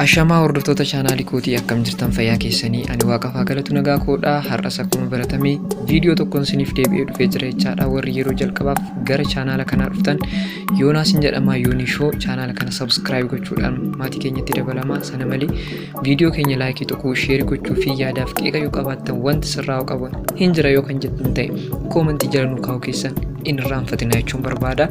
Ashamaa hordoftoota chaanaalii kootii, akkam jirtan? Fayyaa keessanii? Ani waaqaaf haa galatu, nagaa koodha. Har'as akkuma baratame viidiyoo tokkoon isiniif deebi'ee dhufee jira jechaadha. Warri yeroo jalqabaaf gara chaanaala kanaa dhuftan, Yoonaas hin jedhama, Yoonii Show. Chaanaala kana subscribe gochuudhaan maatii keenyatti dabalama. Sana malee viidiyoo keenya like tuquu, share gochuu fi yaadaaf qeeqa yoo qabaattan, wanti sirraa'u qabu hin jira yoo kan jettan ta'e, comment jala nu kaa'uu keessan hin irraanfatina jechuun barbaada.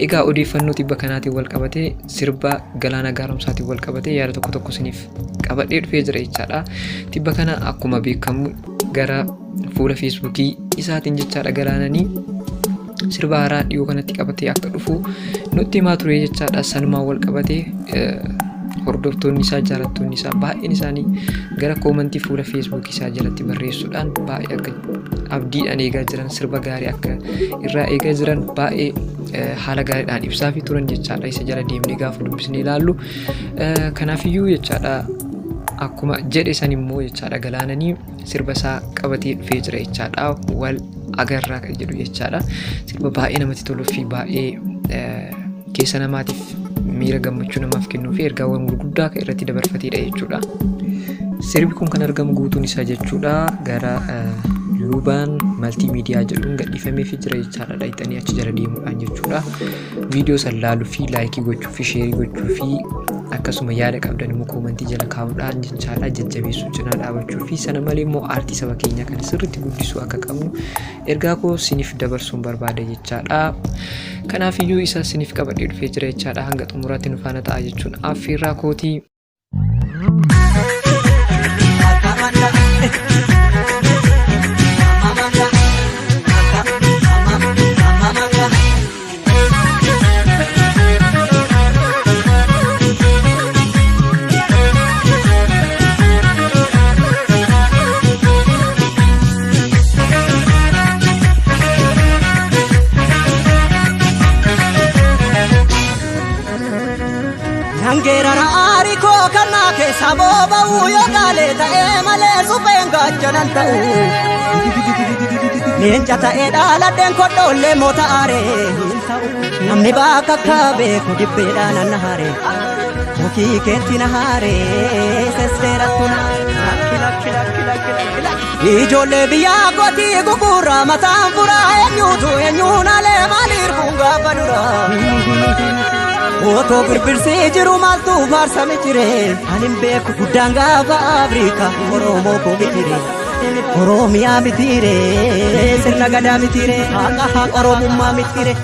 Egaa odeeffannoo tibba kanaatiin wal qabatee, sirba Galaana Gaaromsaatiin wal qabatee, yaada tokko tokko isiniif qabadhee dhufee jira jechaadha. Tibba kana akkuma beekamu gara fuula Feesbuukii isaatiin jechaadha, Galaananii sirba haaraa dhiyoo kanatti qabatee akka dhufu nutti himaa ture jechaadha. Sanumaan wal qabatee hordoftoonni isaa, jaalattoonni isaa baay'een isaanii gara comment fuula Feesbuukii isaa jalatti barreessuudhaan baay'ee akka abdiidhaan eegaa jiran, sirba gaarii akka irraa eegaa jiran baay'ee haala gaariidhaan ibsaafii turan jechaadha, isa jala deemnee gaafa dubbisnee ilaallu. Kanaafiyyuu jechaadha, akkuma jedhe san immoo jechaadha, Galaananii sirba isaa qabatee dhufee jira jechaadha. "Wal Agarraa" kan jedhu jechaadha. Sirba baay'ee namatti toluu fi baay'ee keessa namaatiif miira gammachuu namaaf kennuu fi ergaawwan gurguddaa kan irratti dabarfatedha jechuudha. Sirbi kun kan argamu guutuun isaa jechuudha gara Luubaan Multimedia jedhuun gadhiifamee fi jira jechaadha. Dhaqxanii achi jala deemuudhaan jechuudha. Viidiyoo san laaluu fi like gochuu fi share gochuu fi akkasuma yaada qabdan immoo comment jala kaa'uudhaan jechaadha, jajjabeessuu, cinaa dhaabachuu fi sana malee immoo aartii saba keenyaa kana sirriitti guddisuu akka qabnu ergaa koo siniif dabarsuun barbaada jechaadha. Kanaafiyyuu isa siniif qabadhee dhufee jira jechaadha. Hanga xumuraatti nu faana ta'a jechuun affeerraa kootii. Nangeerara aarii koo kannaa keessa booba'u, yoo gaalee ta'ee malee supheen gaachanan ta'u. Leenca ta'ee dhaaladheen kodhoollee moota aaree hin ta'u. Namni bakka akka beeku dibbeedhaan na haare. Mukii keetti na haare, sesseerattu na lakki lakki lakki lakki lakki lakki. Ijoollee biyyaa kootii gugurraa mataan furaa, eenyuutu eenyuun alee maaliif kun gaafa dura. Otoo birbirsii jiru maaltu faarsame jire? Ani hin beeku, guddaan gaafa Afrikaa Oromoo koo mitire. Oromiyaa mitire, sirna gadaa mitire, haqa haqa Oromummaa mitire.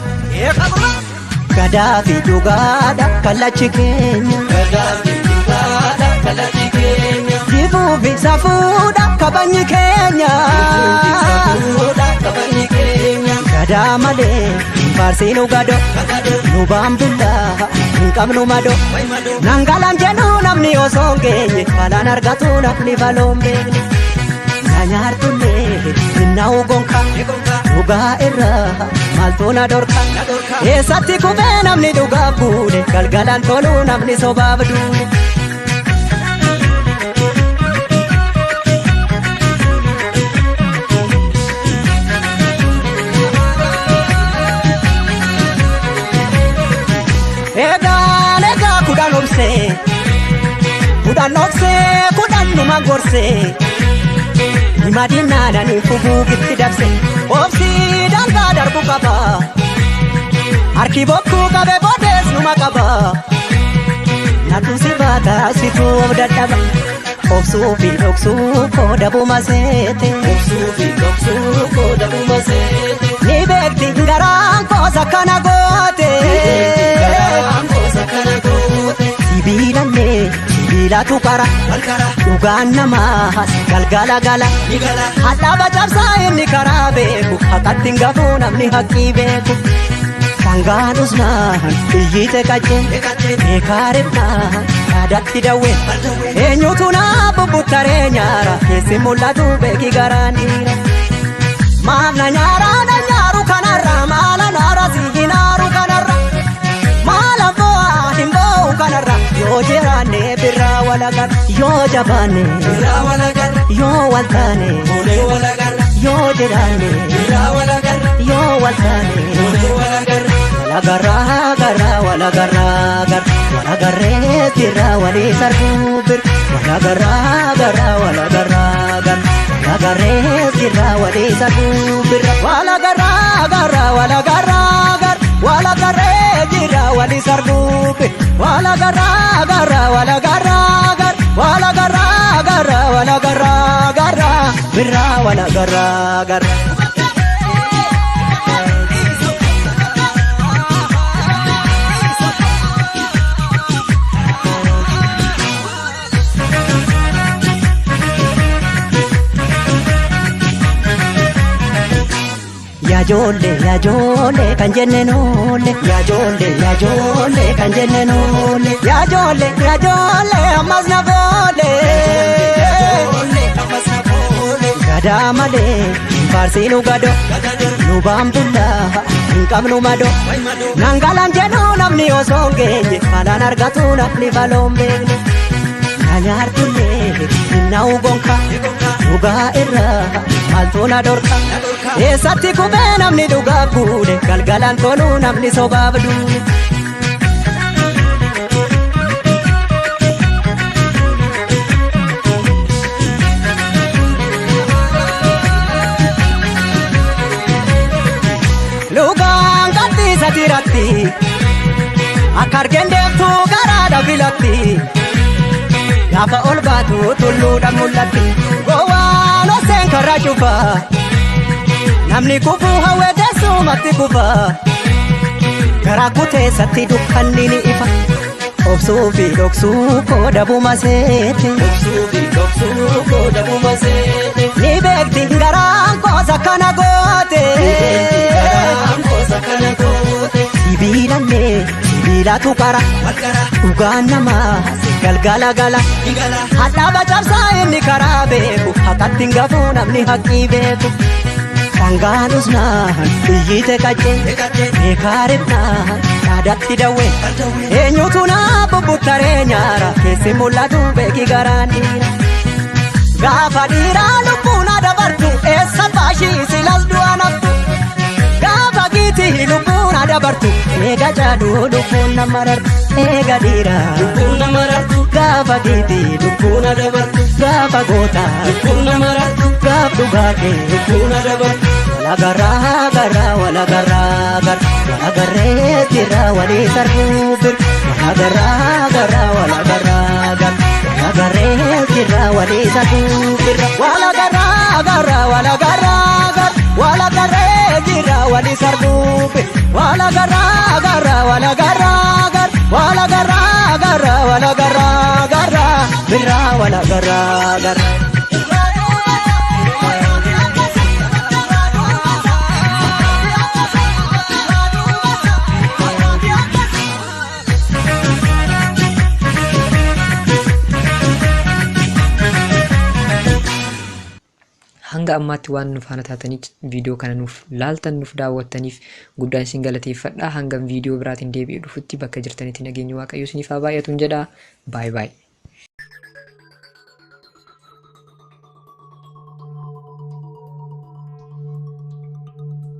Gadaa fi dhugaadha kallachi keenya. Gadaa fi dhugaadha kallachi keenya. Jifuu fi safuudha kabajni keenya. Safuudha kabajni keenya. Gadaa malee hin faarsiinu gado. Nu baambullaa hin qabnu mado. Nangalaan jedhu namni osoo hin geenye, balaan argatu namni baloon beekne. Na nyaartullee hin gonka, dhugaa irraa maaltu na dhorka? Eessatti kufee namni dhugaaf buune, galgalaan tolu namni sobaaf duune. Egaan egaa 10 obsee, 10 obsee, 10 numa gorsee, himadinaananii fuguugitti dabse. Obsii dangaa darbu qaba, harki bokkuu qabe boodees numa qaba. Natu si baata, situu of dadhaba. Obsuu fi dhoksuu kooda buma seete. Obsuu fi dhoksuu kooda buma seete. Ni beekti garaan koosa kana goote. Garaan koosa kana goote. Sibiilallee sibiilatu qara. Walqara. Dhugaan namaas galgala gala. Ni gala. Hadhaaba cabsaa inni karaa beeku, haqatti hin gafuu namni haqqii beeku. Sangaan usnaan iyyite qacceen, beekaa ribnaan yaadatti dawween. Eenyutu naa bubbuttaree nyaara keessi mul'atu, beeki garaan dhiira. Maaf na nyaara, na nyaaru kanarra, maala naara si hin aaru kanarra. Maala bo'aa hin bo'u kanarra, yoo jiraanne birraa walagarra, yoo jabaanne Birraa walagarra. yoo wal taane Fuulee walagarra. yoo jiraanne Birraa walagarra. yoo wal taane Fuulee walagarra. walagarraa garraa walagarraa garraa. Walagarree jirra walii sarbuu bir. Walagarraa garraa walagarraa gar. Walagarree jirra walii sarbuu bir. Walagarraa garraa walagarraa gar. Walagarree jirra walii sarbuu bir. Walagarraa garraa walagarraa gar. Walagarraa garraa walagarraa garraa. Birraa walagarraa garraa. Yaajoollee yaajoollee kan jenne noolle yaajoollee yaajoollee kan jenne noolle yaajoollee yaajoollee ammas na foole. Gadaa malee hin faarsiinu gado nu baambullaa hin qabnu mado nangalan jedhu namni osoo hin geenye falaan argatu namni faloon beekne. Nyaartullee hinna'u gonka dhugaa irraa maaltu na dhorka eessatti kubee namni dhugaaf guune galgalaan toluu namni sobaaf duune. Lugaan gadhiisa tiratti akka argeen deemtuu garaadha filatti. Gaafa ol baatu tulluudhaan mul'atti gowwaan oseen karaa cufa namni kufuu hawwee teessumatti kufa garaa kuteessatti dukkanni ni ifa obsuu fi dhoksuu kooda buma seete Obsuu fi dhoksuu kooda buma seete. ni beekti garaan koosa kana goote Garaan koosa kana goote. sibiilallee sibiilatu qara Walqara dhugaan namaa galgala gala. ni gala. Hadhaaba cabsaa inni karaa beeku haqatti hin gafuu namni haqqii beeku. Dhangaan usnaan iyyite qaccee Eegalee beekaa ribnaan yaadatti dawwee dhadhawee. eenyutu naa bubbuttaree nyaara keessi mul'atu beeki garaan dhiira. Gaafa dhiiraa lubbuun dabartu eessa baashii silas du'a naftu. Gaafa giitii lubbuun dabartu eega jaaduu lubbuun nama rartu eega dhiiraa. Lubbuun nama rartu. Gaafa giitii Lubbuun dabartu. gaafa gootaa. Lubbuun nama rartu. Gaaf dhugaa kee Lubbuun dabartu. walagarraa garraa walagarraa gar walagarree jirra walii sarbuu bir walagarraa garraa walagarraa gar walagarree jirra walii sarbuu bir walagarraa garraa walagarraa gar walagarree jirra walii sarbuu bir walagarraa garraa walagarraa gar walagarraa garraa walagarraa garraa birraa walagarraa garraa. Hanga ammaatti waan nu faana taataniif viidiyoo kana nuuf laaltan nuuf daawwattaniif guddaan isin galateeffadha. Hangam viidiyoo biraatiin deebi'ee dhufutti bakka jirtanitti nageenyi Waaqayyo isiniif haa baay'atuun jedha. Baay baay.